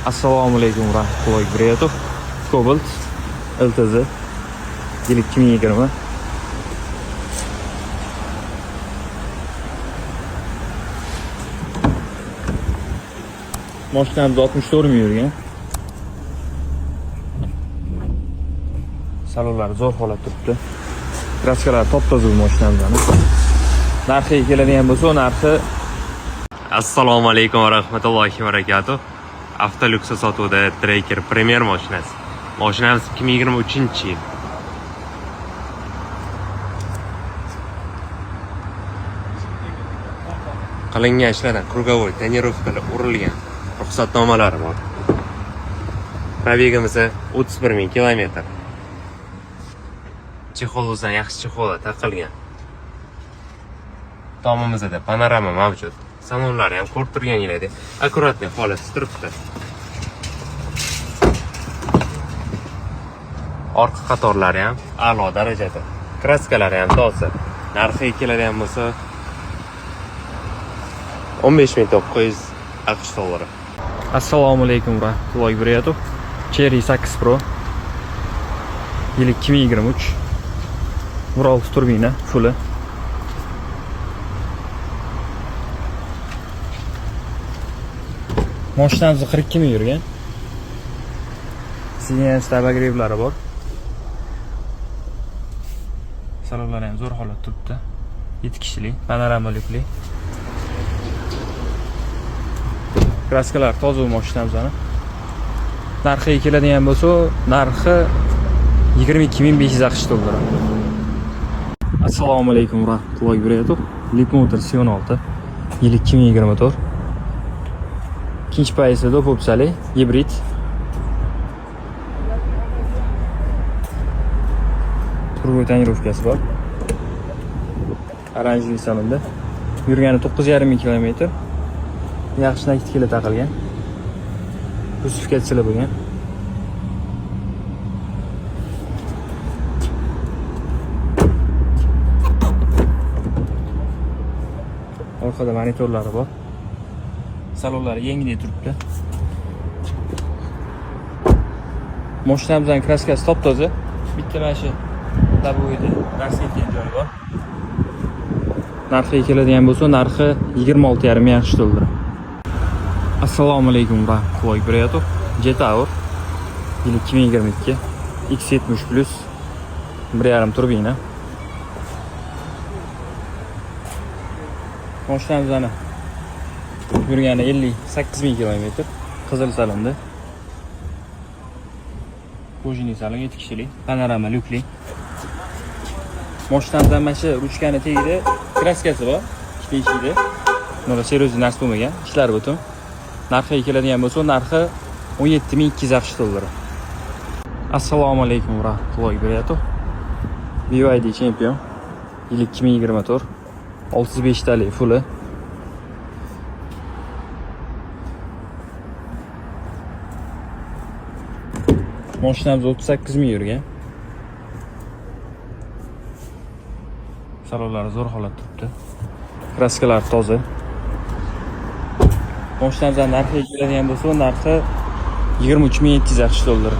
Assalomu alaykum va rahmatullohi va barakatuh. Cobalt LTZ yil 2020. Mashinamiz 64 ming yurgan. Salonlari zo'r holat turibdi. Kraskalari top-toza bu mashinamizni. Narxiga keladigan bo'lsa, narxi Assalomu alaykum va rahmatullohi va barakatuh. Avtoluxe sotuvda Tracker Premier mashinasi. Mashinamiz 2023-yil. Qilingan ishlardan круговой тонировка lar urilgan. Ruxsatnomalari bor. Пробег imiz 31 ming kilometr. Чехол o'zidan yaxshi чехол taqilgan. Tomimizda panorama mavjud. Salonlari ham ko'rib turganingizdek аккуратный holatda turibdi. Orqa qatorlari ham a'lo darajada. Kraskalari ham toza. Narxiga keladigan bo'lsa, 15 900 AQSh dollari. Assalomu alaykum va rahmatullohi va barakatuh. Chery 8 Pro yil 2023. 1.6 turbina, fulli. Mashinamiz 42 ming yurgan. Сиденье sida обогрев lari bor. Salonlari ham zo'r holatda turibdi. 7 kishilik, panorama lyukli. Kraskalar toza bu mashinamizni. Narxiga keladigan bo'lsa, narxi 22 500 AQSh dollari. Assalomu alaykum va rahmatullohi va barakatuh. Leapmotor C16 yil 2024. Ikkinchi pozitsiyada popsali gibrid. Turbo тонировка si bor. Оранжевый salonda. Yurgani 9,5 ming kilometr. Yaxshi накидка lar taqilgan. Русификация bo'lgan. Orqada monitorlari bor. Salonlari yengidek turibdi. Mashinamizning kraskasi top-toza. Bitta mana shu лобовой da dars ketgan joyi bor. Narxiga keladigan bo'lsa, narxi 26,5 ming AQSh dollari. Assalomu alaykum va rahmatullohi va barakatuh. Jetour yil 2022, X70 plus, 1.5 turbina. Mashinamizni yurgani 58 ming kilometr. Qizil salonda. Кожаный salon, 7 kishilik, panorama lyukli. Mashinamizdan mana shu ruchkani tagida kraskasi bor, ikkita eshigida. Bunda серьезный narsa bo'lmagan, ishlari butun. Narxiga keladigan bo'lsa, narxi 17 200 AQSh dollari. Assalomu alaykum va rahmatullohi va barakatuh. BYD Champion yil 2024, 605 talik fulli. Mashinamiz 38 ming yurgan. Salonlari zo'r holatda turibdi. Kraskalar toza. Mashinamizning narxiga keladigan bo'lsa, narxi 23 700 AQSh dollari.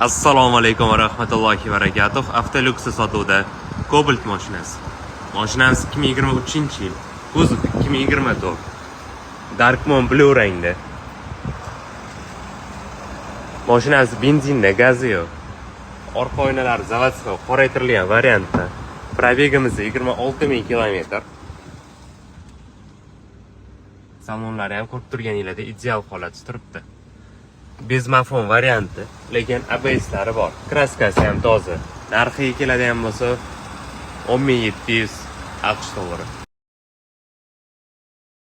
Assalomu alaykum va rahmatullohi va barakatuh. Avtoluxe sotuvda Cobalt mashinasi. Mashinamiz 2023-yil. Kuzov 2024. Dark Moon Blue rangda. Mashinamiz benzinda, gazi yo'q. Orqa oynalari заводской qoraytirilgan variantda. Пробег imiz 26 ming kilometr. Salonlari ham ko'rib turganinglardek ideal holatda turibdi. Без mafon varianti, lekin ABSlari bor. Kraskasi ham toza. Narxiga keladigan bo'lsa, 10 700 AQSh dollari.